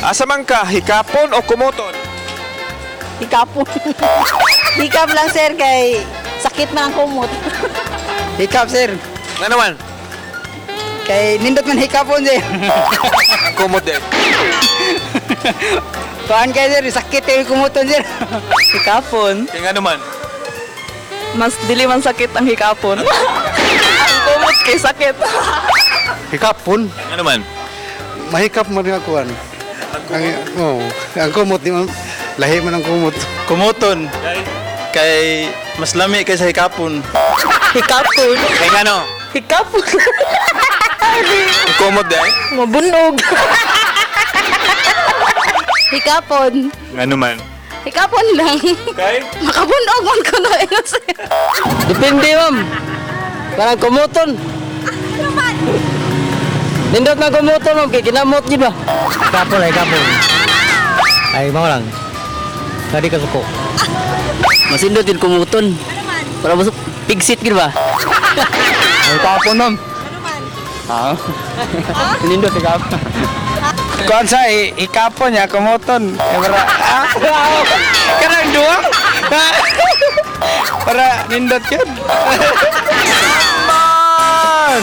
Asa man ka, hikapon o kumuton? Hikapon. Hikap lang, sir, kay sakit man ang kumot. Hikap, sir. Nga naman? Kay nindot man hikapon, sir. Ang kumot din. Kuan kay sir, sakit kay kumuton, sir. Hikapon. Kaya nga naman. Mas dili man sakit ang hikapon. Ang kumot kay sakit. Hikapon. Nga naman. Mahikap man nga kuan. Ang, oh, ang kumot di man lahi man ang kumot. Kumuton. Kay mas lami kaysa hikapon. Hikapon. Kaya nga no? Hikapon. Ang kumot din. Mabunog. Hikapon. Nga naman. Hikapon lang. Okay? Makabunog man ko na sir. Depende, ma'am. Parang kumuton. Nindot man kumuton, ma'am. Kay kinamot gid ba? Hikapon ay hikapon. Ay mao lang. Kadi ka suko. Masindot din kumuton. Para mas pigsit gid ba? Hikapon, ma'am. Ah. Nindot hikapon. Kuan sa hikapon ya kumuton. Eh, para ah, kanang duwa. Para nindot yun. Man!